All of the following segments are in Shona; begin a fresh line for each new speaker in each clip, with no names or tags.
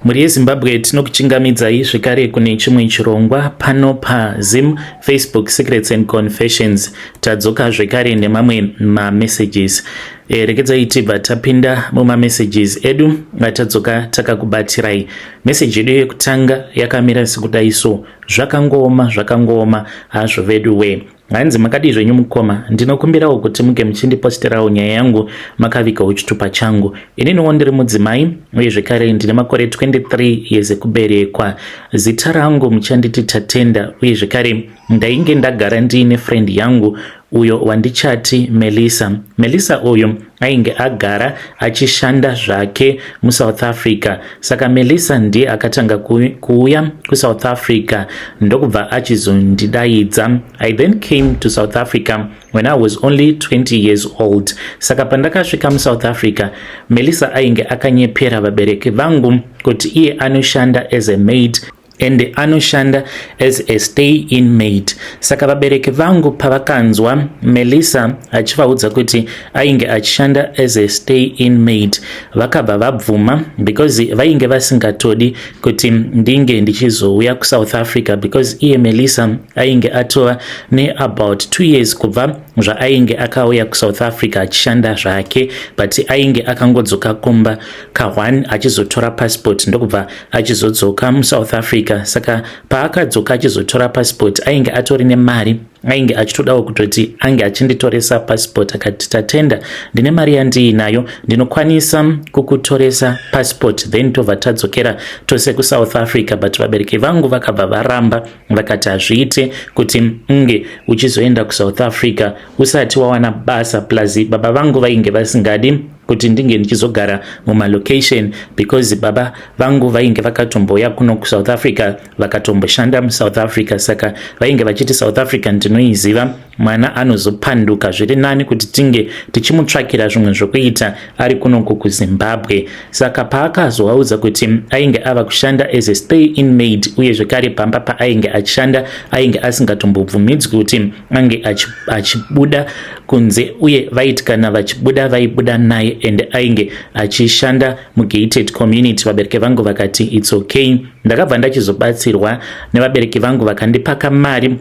Mhuri yeZimbabwe, tinokuchingamidzai zvekare kune chimwe chirongwa pano paZim Facebook Secrets and Confessions. Tadzoka zvekare nemamwe mamessages. Regedzai tibva tapinda mumamessages edu atadzoka takakubatirai. Meseji yedu yekutanga yakamira sekudai so: zvakangooma, zvakangooma hazvo vedu we. Hanzi, "Makadii zvenyu mukoma? Ndinokumbirawo kuti muge muchindiposterawo nyaya yangu makavigawo chitupa changu. Ininiwo ndiri mudzimai uye zvekare ndine makore 23 years ekuberekwa. Zita rangu muchanditi Tatenda. Uye zvekare ndainge ndagara ndiine friend yangu uyo wandichati Melissa. Melissa uyu ainge agara achishanda zvake muSouth Africa. Saka Melissa ndiye akatanga kuuya kuSouth Africa, ndokubva achizondidaidza. I then came to South Africa when I was only 20 years old. Saka pandakasvika muSouth Africa, Melissa ainge akanyepera vabereki vangu kuti iye anoshanda as a maid and anoshanda as a stay in maid. Saka vabereki vangu pavakanzwa Melissa achivaudza kuti ainge achishanda as a stay in maid, vakabva vabvuma because vainge vasingatodi kuti ndinge ndichizouya kuSouth Africa, because iye Melissa ainge atova neabout 2 years kubva zvaainge akauya kuSouth Africa achishanda zvake, but ainge akangodzoka kumba ka1 achizotora passport, ndokubva achizodzoka muSouth Africa. Saka paakadzoka achizotora passport, ainge atori nemari, ainge achitodawo kutoti ange achinditoresa passport. Akati, 'Tatenda, ndine mari yandiinayo, ndinokwanisa kukutoresa passport, then tobva tadzokera tose kuSouth Africa.' But vabereki vangu vakabva varamba, vakati hazviite kuti unge uchizoenda kuSouth Africa usati wawana basa. Plus baba vangu vainge vasingadi kuti ndinge ndichizogara mumalocation, because baba vangu vainge vakatomboya kuno kuSouth Africa, vakatomboshanda muSouth Africa. Saka vainge vachiti South Africa ndinoiziva, mwana anozopanduka, zviri nani kuti tinge tichimutsvakira zvimwe zvokuita ari kunoku kuZimbabwe." Saka paakazovaudza kuti ainge ava kushanda as a stay in maid, uye zvekare pamba paainge achishanda ainge asingatombobvumidzwi kuti ange achibuda kunze, uye vaiti kana vachibuda vaibuda naye, and ainge achishanda mugated community, vabereki vangu vakati it's okay. Ndakabva ndachizobatsirwa nevabereki vangu, vakandipaka mari,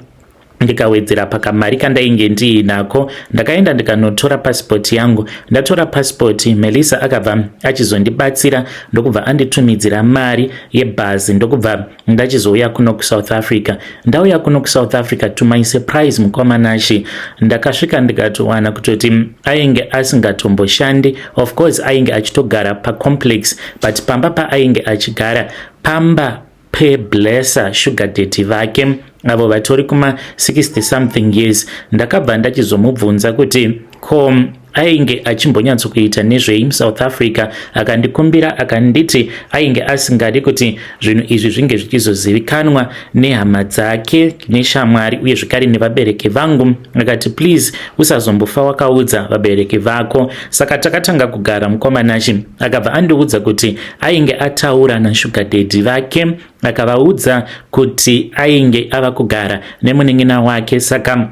ndikawedzera pakamari kandainge ndiinako. Ndakaenda ndikanotora pasipoti yangu. Ndatora pasipoti, Melissa akabva achizondibatsira, ndokubva anditumidzira mari yebhazi, ndokubva ndachizouya kuno kuSouth Africa. Ndauya kuno kuSouth Africa, to my surprise, mukoma Nashi, ndakasvika ndikatowana kutoti ainge asingatomboshandi. Of course ainge achitogara pacomplex, but pamba paainge achigara pamba peblesser sugar daddy vake, avo vatori kuma 60 something years. Ndakabva ndachizomubvunza kuti ko ainge achimbonyatsokuita nezvei muSouth Africa. Akandikumbira, akanditi ainge asingadi kuti zvinhu izvi zvinge zvichizozivikanwa nehama dzake, neshamwari, uye zvekare nevabereki vangu. Akati, 'Please, usazombofa wakaudza vabereki vako.' Saka takatanga kugara, mukoma Nashi. Akabva andiudza kuti ainge ataura nasugar daddy vake, akavaudza kuti ainge ava kugara nemunin'ina wake, saka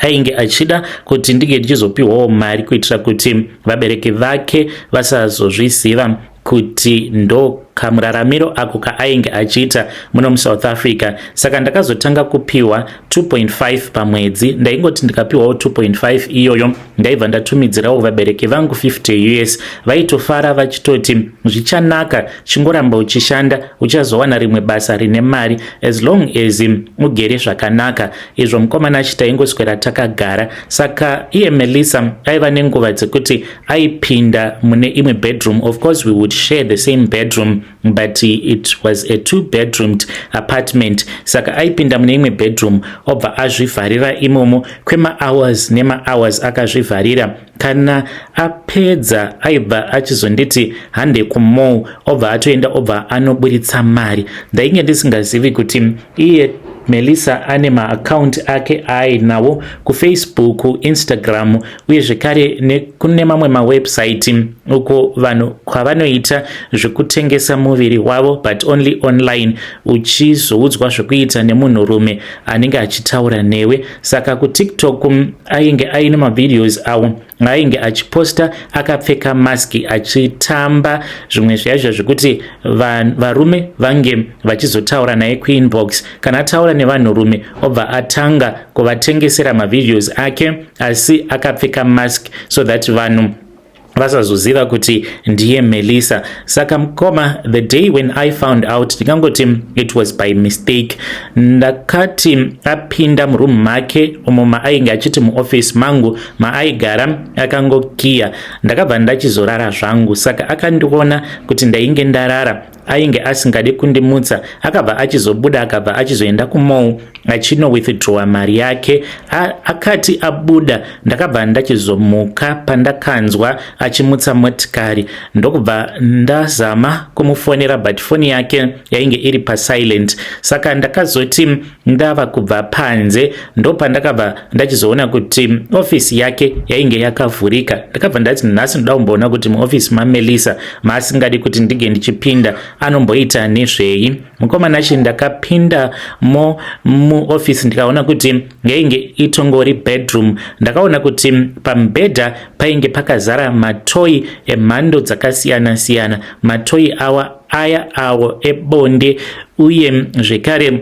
ainge achida kuti ndinge ndichizopiwawo mari kuitira kuti vabereki vake vasazozviziva kuti ndo kamuraramiro ako kaainge achiita muno muSouth Africa. Saka ndakazotanga kupiwa 2.5 pamwedzi. Ndaingoti ndikapiwawo 2.5 iyoyo, ndaibva ndatumidzirawo vabereki vangu 50 US. Vaitofara vachitoti zvichanaka, chingoramba uchishanda, uchazowana rimwe basa rine mari, as long as ugere zvakanaka. Izvo, mukoma Nashi, taingoswera takagara. Saka iye Melissa aiva nenguva dzekuti aipinda mune imwe bedroom. Of course we would share the same bedroom, but it was a two bedroomed apartment. Saka aipinda mune imwe bedroom, obva azvivharira imomo kwemahours nemahours akazvivharira. Kana apedza, aibva achizonditi hande kumall, obva atoenda, obva anoburitsa mari. Ndainge ndisingazivi kuti iye Melissa ane maakaunti ake aainawo kuFacebook, Instagram, uye zvekare kune mamwe mawebsite uko vanhu kwavanoita zvekutengesa muviri wavo, but only online, uchizoudzwa zvekuita nemunhurume anenge achitaura newe. Saka kuTikTok ainge aine mavideos awo Ainge achiposta akapfeka maski, achitamba zvimwe zviya zvekuti varume vange vachizotaura naye kuinbox. Kana ataura nevanhurume, obva atanga kuvatengesera mavideos ake, asi akapfeka mask so that vanhu vasazoziva kuti ndiye Melissa. Saka mukoma, the day when I found out, ndingangoti it was by mistake. Ndakati apinda murumu make umo maainge achiti muofisi mangu maaigara akangokiya, ndakabva ndachizorara zvangu. Saka akandiona kuti ndainge ndarara, ainge asingadi kundimutsa. Akabva achizobuda, akabva achizoenda kumall achino withdrawa mari yake. Akati abuda, ndakabva ndachizomuka pandakanzwa achimutsa motikari, ndokubva ndazama kumufonera, but foni yake yainge iri pasilent. Saka ndakazoti ndava kubva panze, ndopandakabva ndachizoona kuti ofisi yake yainge yakavhurika. Ndakabva ndati, "Nhasi ndoda kumboona kuti muofisi maMelissa maasingadi kuti ndinge ndichipinda anomboita nezvei." Mukoma Nashi, ndakapinda mo muofisi, ndikaona kuti yainge itongori bedroom. Ndakaona kuti pamubhedha painge pakazara matoyi emhando dzakasiyana-siyana, matoyi awa aya awo ebonde, uye zvekare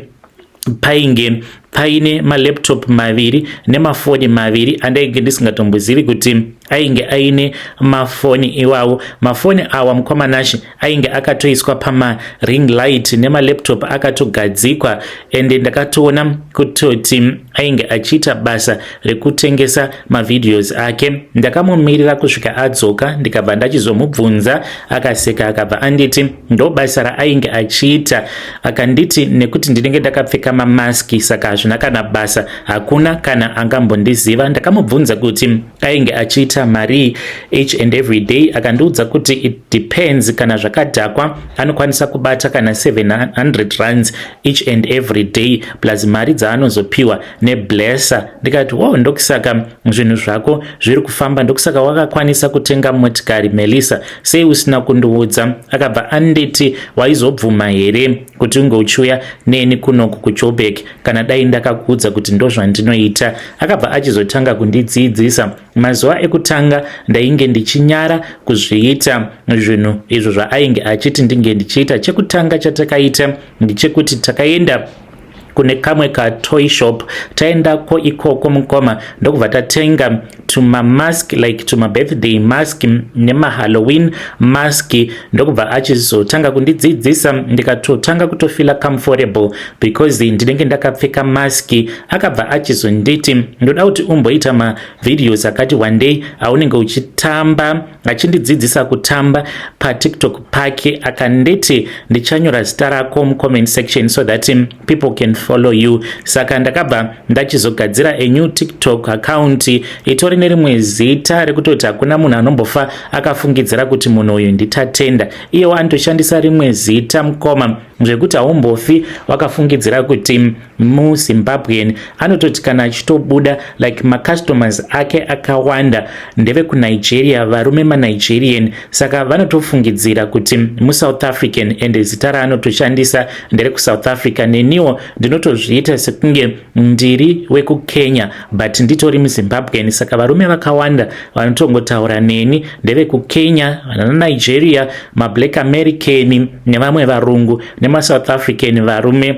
painge paine malaptop maviri nemafoni maviri andainge ndisingatombozivi kuti ainge aine mafoni iwawo. Mafoni awa, mukoma Nashi, ainge akatoiswa pamaring light, nemalaptop akatogadzikwa, ende ndakatoona kutoti ainge achiita basa rekutengesa mavideos ake. Ndakamumirira kusvika adzoka, ndikabva ndachizomubvunza. Akaseka, akabva anditi ndo basa raainge achiita. Akanditi nekuti ndinenge ndakapfeka mamaski, saka hazvina kana basa, hakuna kana angambondiziva. Ndakamubvunza kuti ainge achiita mari each and every day. Akandiudza kuti it depends, kana zvakadhakwa anokwanisa kubata kana 700 rands each and every day, plus mari dzaanozopiwa neblesser. Ndikati, "Wo, ndokusaka zvinhu zvako zviri kufamba, ndokusaka wakakwanisa kutenga motikari. Melissa, sei usina kundiudza?" Akabva anditi, "Waizobvuma here kuti unge uchiuya neni kunoku kuJoburg kana dai ndakakuudza kuti ndozvandinoita?" Akabva achizotanga kundidzidzisa. Mazuva ekutanga ndainge ndichinyara kuzviita zvinhu izvo zvaainge achiti ndinge ndichiita. Chekutanga chatakaita ndechekuti takaenda kune kamwe katoy shop. Taendako ikoko, mukoma, ndokubva tatenga tumamask, like tumabirthday mask nemahalloween mask, ndokubva achizotanga kundidzidzisa. Ndikatotanga kutofeela comfortable because ndinenge ndakapfeka maski. Akabva achizonditi, "Ndoda kuti umboita mavideos akati one day aunenge uchitamba." Achindidzidzisa kutamba paTikTok pake. Akanditi, "Ndichanyora zita rako mucomment section so that people can follow you." Saka ndakabva ndachizogadzira a new TikTok account itori nerimwe zita rekutoti hakuna munhu anombofa akafungidzira kuti munhu uyu ndiTatenda. Iyewo anotoshandisa rimwe zita, mukoma, zvekuti haumbofi wakafungidzira kuti muZimbabwean. Anototi kana achitobuda, like macustomers ake akawanda ndevekuNigeria, varume maNigerian, saka vanotofungidzira kuti muSouth African, ende zita raanotoshandisa nderekuSouth Africa. Neniwo ndinotozviita sekunge ndiri wekuKenya, but nditori muZimbabwean. Saka varume vakawanda vanotongotaura neni ndevekuKenya, vanaNigeria, mablack American nevamwe varungu nemaSouth African varume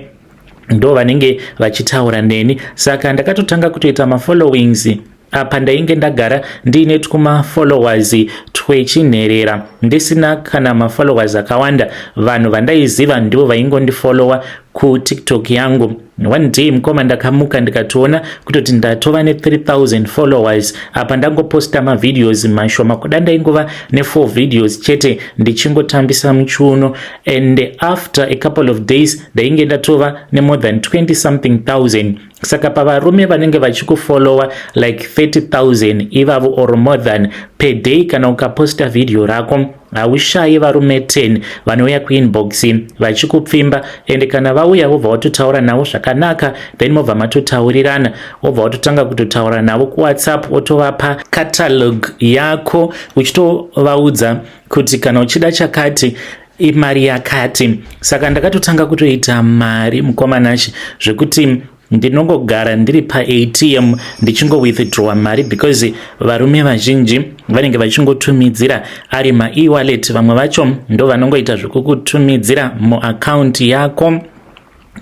ndo vanenge vachitaura neni. Saka ndakatotanga kutoita mafollowings. Apa ndainge ndagara ndiine tumafollowers twechinherera, ndisina kana mafollowers akawanda. Vanhu vandaiziva ndivo vaingondifollowa kuTikTok yangu. One day, mukoma, ndakamuka ndikatoona kutoti ndatova ne3000 followers. Apa ndangoposta mavideos mashoma kuda, ndaingova ne4 videos chete ndichingotambisa muchiuno, and after a couple of days ndainge ndatova nemore than 20 something thousand. Saka pavarume vanenge vachikufollowa like 30,000 ivavo or more than per day, kana ukaposta vhidhiyo rako, haushayi varume 10 vanouya kuinbox vachikupfimba. Ende kana vauya, wobva watotaura navo zvakanaka, then mobva matotaurirana, wobva watotanga kutotaura navo kuWhatsApp, wotovapa catalog yako, uchitovaudza kuti kana uchida chakati imari yakati. Saka ndakatotanga kutoita mari, mukoma Nashi, zvekuti Ndinongogara ndiri paATM ndichingowithdrawa mari because varume vazhinji vanenge vachingotumidzira ari maewallet. Vamwe vacho ndo vanongoita zvekukutumidzira muakaunti yako.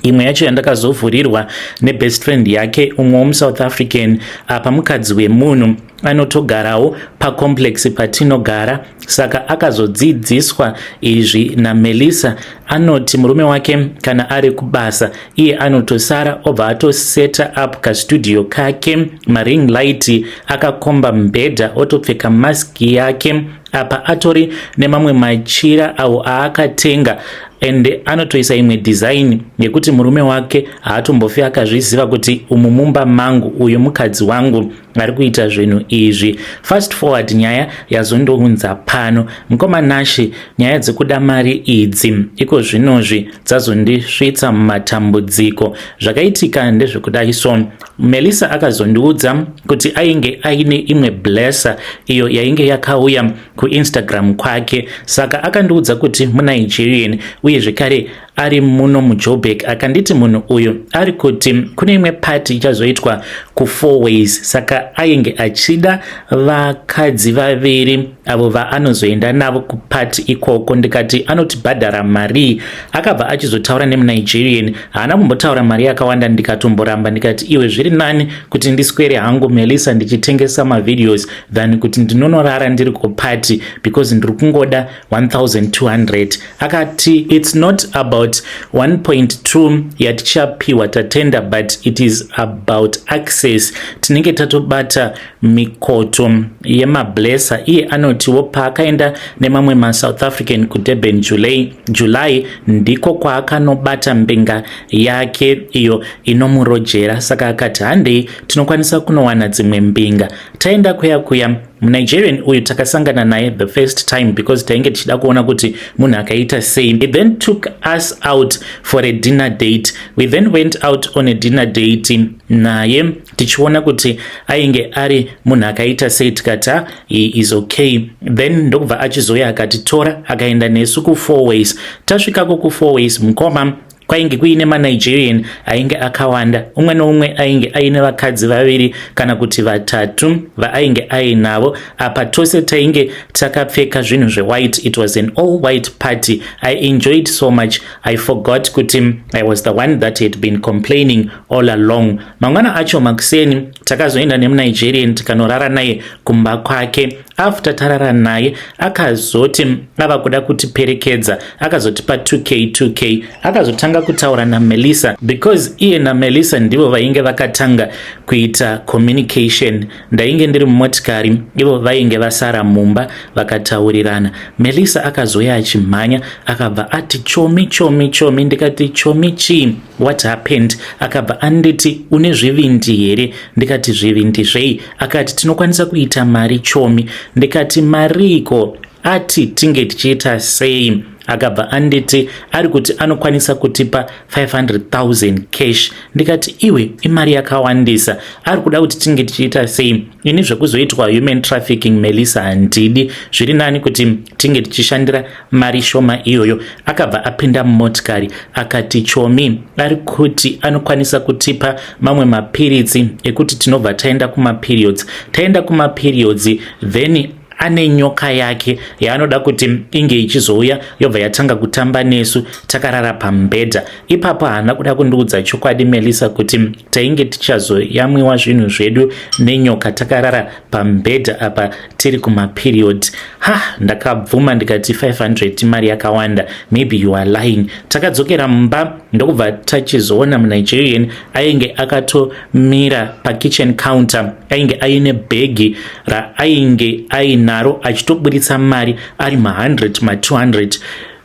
Imwe yacho yandakazovhurirwa nebest friend yake, umwe womuSouth African. Apa mukadzi wemunhu anotogarawo pacomplex patinogara, saka akazodzidziswa izvi naMelissa. Anoti murume wake kana ari kubasa, iye anotosara obva atoseta up kastudio kake, maring light, akakomba mubhedha, otopfeka maski yake. Apa atori nemamwe machira awo aakatenga, and anotoisa imwe design yekuti murume wake haatombofi akazviziva kuti umu mumba mangu, uyu mukadzi wangu ari kuita zvinhu izvi. Fast forward, nyaya yazondounza pano, mukoma Nashe. Nyaya dzekuda mari idzi iko zvinozvi dzazondisvitsa mumatambudziko. Zvakaitika ndezvekudai. So Melissa akazondiudza kuti ainge aine imwe blesser iyo yainge yakauya kuInstagram kwake. Saka akandiudza kuti muNigerian, uye zvekare ari muno muJoburg. Akanditi munhu uyu ari kuti kune imwe pati ichazoitwa kuFourways, saka ainge achida vakadzi vaviri avo vaanozoenda navo kupati ikoko. Ndikati anotibhadhara mari? Akabva achizotaura nemuNigerian, haana kumbotaura mari yakawanda. Ndikatomboramba, ndikati, "Iwe, zviri nani kuti ndiswere hangu, Melissa, ndichitengesa mavideos than kuti ndinonorara ndiri kupati because ndiri kungoda 1200." Akati, "It's not about 1.2 yatichapiwa, Tatenda, but it is about access. Tinenge tatobata mikoto yemablesser." Iye anotiwo paakaenda nemamwe maSouth African kuDurban July, ndiko kwaakanobata mbinga yake iyo inomurojera. Saka akati, "Handei, tinokwanisa kunowana dzimwe mbinga." Taenda kuya kuya, muNigerian uyu takasangana naye the first time because tainge tichida kuona kuti munhu akaita sei. He then took us out for a dinner date. We then went out on a dinner date naye tichiona kuti ainge ari munhu akaita sei. Tikati, "He is okay." Then ndokubva achizouya akatitora, akaenda nesu kuFourways. Tasvikako kuFourways, mukoma, kwainge kuine maNigerian ainge akawanda. Umwe neumwe ainge aine vakadzi vaviri kana kuti vatatu vaainge ainavo. Apa tose tainge takapfeka zvinhu zvewhite. It was an all white party. I enjoyed so much, I forgot kuti I was the one that had been complaining all along. Mangwana acho makuseni takazoenda nemuNigerian, tikanorara naye kumba kwake. After tarara naye, akazoti ava kuda kutiperekedza, akazotipa 2K 2K. Akazotanga kutaura naMelissa because iye naMelissa ndivo vainge vakatanga kuita communication. Ndainge ndiri mumotikari, ivo vainge vasara mumba vakataurirana. Melissa akazouya achimhanya, akabva ati, "Chomi, chomi, chomi." Ndikati, "Chomi chii? What happened?" Akabva anditi, "Une zvivindi here?" Ndikati, "Zvivindi zvei?" Akati, "Tinokwanisa kuita mari, chomi." Ndikati, "Mariko?" Ati, "Tinge tichiita sei?" Akabva anditi ari kuti anokwanisa kutipa 500,000 cash. Ndikati, "Iwe, imari yakawandisa. Ari kuda kuti tinge tichiita sei? Ini zvekuzoitwa human trafficking, Melissa, handidi. Zviri nani kuti tinge tichishandira mari shoma iyoyo." Akabva apinda mumotikari, akati, "Chomi, ari kuti anokwanisa kutipa mamwe mapiritsi ekuti tinobva taenda kumaperiods. Taenda kumaperiods, then ane nyoka yake yaanoda kuti inge ichizouya, yobva yatanga kutamba nesu takarara pamubhedha." Ipapo haana kuda kundiudza chokwadi Melissa kuti tainge tichazoyamwiwa zvinhu zvedu nenyoka takarara pamubhedha, apa tiri kumaperiod. Ha, ndakabvuma, ndikati, "500 mari yakawanda. Maybe you are lying." Takadzokera mumba, ndokubva tachizoona muNigerian ainge akatomira pakitchen counter, ainge aine bhegi raainge ainaro, achitoburitsa mari ari ma100, ma200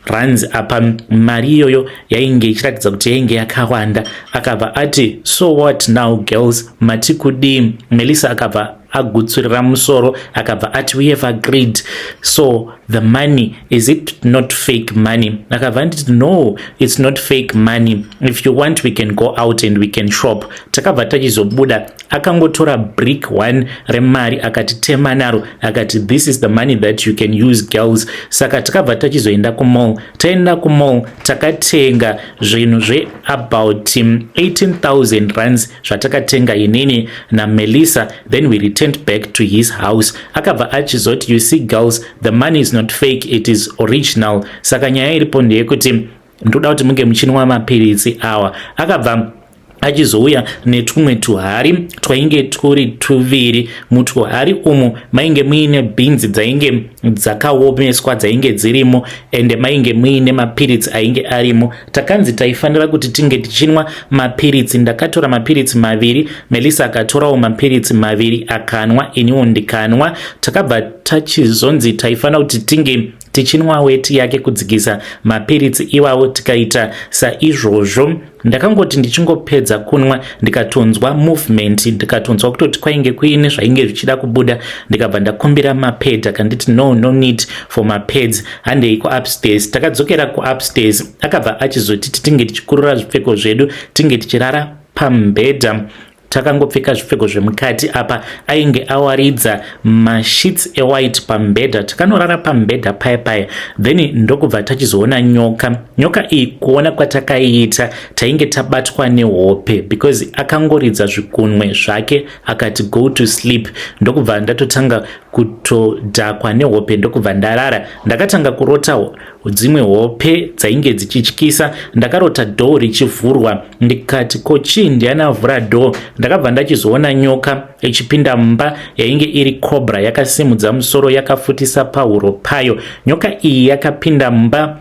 rands. Apa mari iyoyo yainge ichiratidza kuti yainge yakawanda. Akabva ati, "So what now, girls? Mati kudii?" Melissa akabva agutsurira musoro, akabva ati, "We have agreed." So The money, is it not fake money?" Akabva nditi, "No, it's not fake money. If you want, we can go out and we can shop." Takabva tachizobuda. Akangotora brick one remari, akatitema naro, akati, "This is the money that you can use, girls." Saka takabva tachizoenda kumall. Taenda kumall, takatenga zvinhu zveabout 18,000 rands zvatakatenga inini naMelissa. Then we returned back to his house. Akabva achizoti, "You see, girls, the money is not fake, it is original. Saka nyaya iripo ndeyekuti ndoda kuti munge muchinwa mapiritsi awa." Akabva achizouya netumwe tuhari twainge turi tuviri. Mutuhari umu mainge muine bhinzi dzainge dzakaomeswa dzainge dzirimo, ende mainge muine mapiritsi ainge arimo. Takanzi taifanira kuti tinge tichinwa mapiritsi. Ndakatora mapiritsi 2, Melissa akatorawo mapiritsi 2 akanwa, iniwo ndikanwa. Takabva tachizonzi taifanira kuti tinge tichinwa weti yake kudzikisa mapiritsi iwawo. Tikaita saizvozvo. Ndakangoti ndichingopedza kunwa, ndikatonzwa movement, ndikatonzwa kutoti kwainge kuine zvainge zvichida kubuda. Ndikabva ndakumbira mapad. Akanditi, "No, no need for mapads, handei kuupstairs." Takadzokera kuupstairs. Akabva achizoti tinge tichikurura zvipfeko zvedu, tinge tichirara pamubhedha takangopfeka zvipfeko zvemukati. Apa ainge awaridza masheets ewhite pamubhedha. Takanorara pamubhedha paya paya. Then ndokubva tachizoona nyoka. Nyoka iyi, kuona kwatakaiita, tainge tabatwa nehope, because akangoridza zvikunwe zvake akati, "Go to sleep." Ndokubva ndatotanga kutodhakwa nehope, ndokubva ndarara. Ndakatanga kurota dzimwe hope dzainge dzichityisa. Ndakarota door richivhurwa. Ndikati, "Ko chii? Ndiani avhura door?" Ndakabva ndachizoona nyoka ichipinda mumba. Yainge iri cobra, yakasimudza musoro, yakafutisa pahuro payo. Nyoka iyi yakapinda mumba,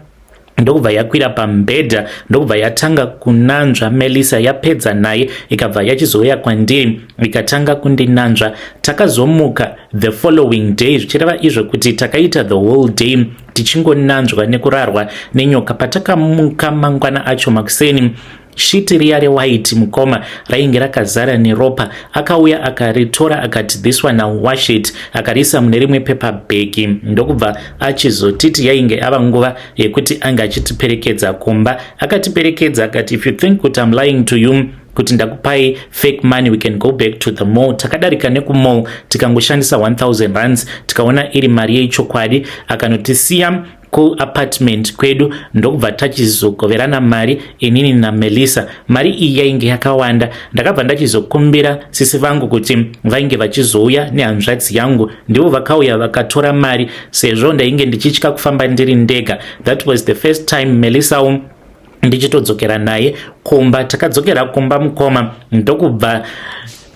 ndokubva yakwira pamubhedha, ndokubva yatanga kunanzva Melissa. Yapedza naye, ikabva yachizouya kwandiri, ikatanga kundinanzva. Takazomuka the following day, zvichireva izvo kuti takaita the whole day tichingonanzvwa nekurarwa nenyoka. Patakamuka mangwana acho makuseni, sheet riya rewhite, mukoma, rainge rakazara neropa. Akauya akaritora, akati, "This one, I'll wash it." Akariisa mune rimwe paper bag, ndokubva achizotiti yainge ava nguva yekuti ange achitiperekedza kumba. Akatiperekedza, akati, "If you think kuti I'm lying to you, kuti ndakupai fake money, we can go back to the mall." Takadarika nekumall, tikangoshandisa 1000 rands, tikaona iri mari yechokwadi. Akanotisiya kuapartment kwedu, ndokubva tachizogoverana mari inini naMelissa. Mari iyi yainge yakawanda. Ndakabva ndachizokumbira sisi vangu kuti vainge vachizouya nehanzvadzi yangu. Ndivo vakauya vakatora mari, sezvo ndainge ndichitya kufamba ndiri ndega. That was the first time Melissa ndichitodzokera naye kumba. Takadzokera kumba, mukoma, ndokubva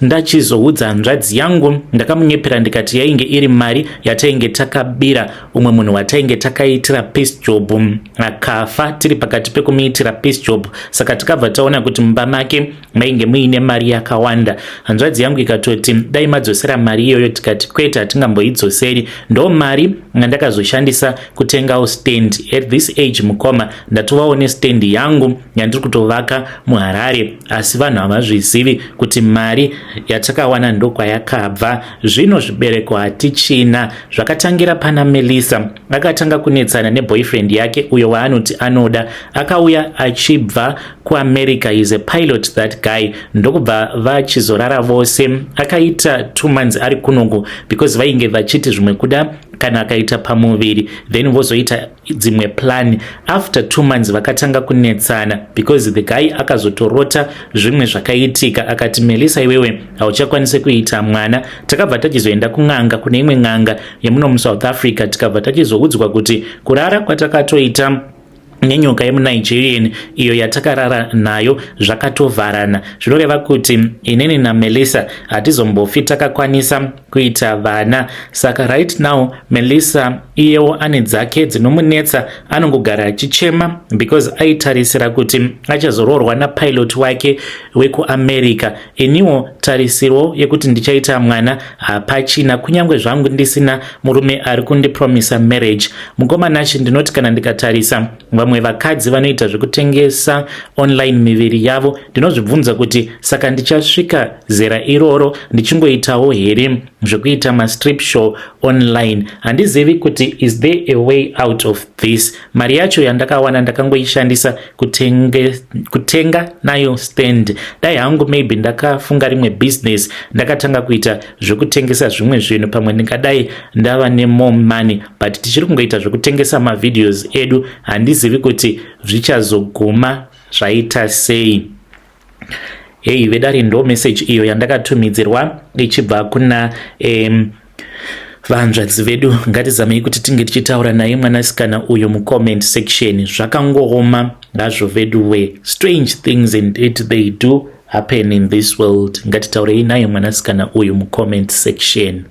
ndachizoudza hanzvadzi yangu. Ndakamunyepera ndikati yainge iri mari yatainge takabira umwe munhu watainge takaitira piece job, akafa tiri pakati pekumuitira piece job. Saka takabva taona kuti mumba make mainge muine mari yakawanda. Hanzvadzi yangu ikatoti, "Dai madzosera mari iyoyo." Tikati, "Kwete, hatingamboidzoseri." Ndo mari yandakazoshandisa kutengawo stand. At this age, mukoma, ndatovawo nestand yangu yandiri kutovaka muHarare, asi vanhu havazvizivi kuti mari yatakawana ndokwayakabva. Zvino zvibereko hatichina. Zvakatangira pana Melissa. Akatanga kunetsana neboyfriend yake, uyo waanoti anoda. Akauya achibva kuAmerica, is a pilot, that guy. Ndokubva vachizorara vose. Akaita 2 months ari kunoku, because vainge vachiti zvimwe kuda kana akaita pamuviri, then vozoita dzimwe plan. After 2 months vakatanga kunetsana, because the guy akazotorota zvimwe zvakaitika. Akati, "Melissa, iwewe hauchakwanisi kuita mwana." Takabva tachizoenda kun'anga, kune imwe n'anga yemuno muSouth Africa. Tikabva tachizoudzwa kuti kurara kwatakatoita nenyoka yemuNigerian iyo yatakarara nayo zvakatovharana, zvinoreva kuti inini naMelissa hatizombofi takakwanisa kuita vana. Saka right now Melissa iyewo ane dzake dzinomunetsa, anongogara achichema, because aitarisira kuti achazoroorwa napilot wake wekuAmerica. Iniwo tarisiro yekuti ndichaita mwana hapachina, kunyange zvangu ndisina murume ari kundipromisa marriage. Mukomanachi, ndinoti kana ndikatarisa vamwe vakadzi vanoita zvekutengesa online miviri yavo, ndinozvibvunza kuti saka ndichasvika zera iroro ndichingoitawo here? Zvekuita mastrip show online, handizivi kuti is there a way out of this. Mari yacho yandakawana ndakangoishandisa kutenga nayo stand. Dai hangu maybe ndakafunga rimwe business, ndakatanga kuita zvekutengesa zvimwe zvinhu, pamwe ndingadai ndava nemore money, but tichiri kungoita zvekutengesa mavideos edu. Handizivi kuti zvichazoguma zvaita sei. Hei vedare, ndo message iyo yandakatumidzirwa ichibva kuna vanzvadzi vedu. Ngatizamei kuti tinge tichitaura naye mwanasikana uyu mucomment section. Zvakangooma ngazvo vedu. Strange things indeed, they do happen in this world. Ngatitaurei naye mwanasikana uyu mucomment section.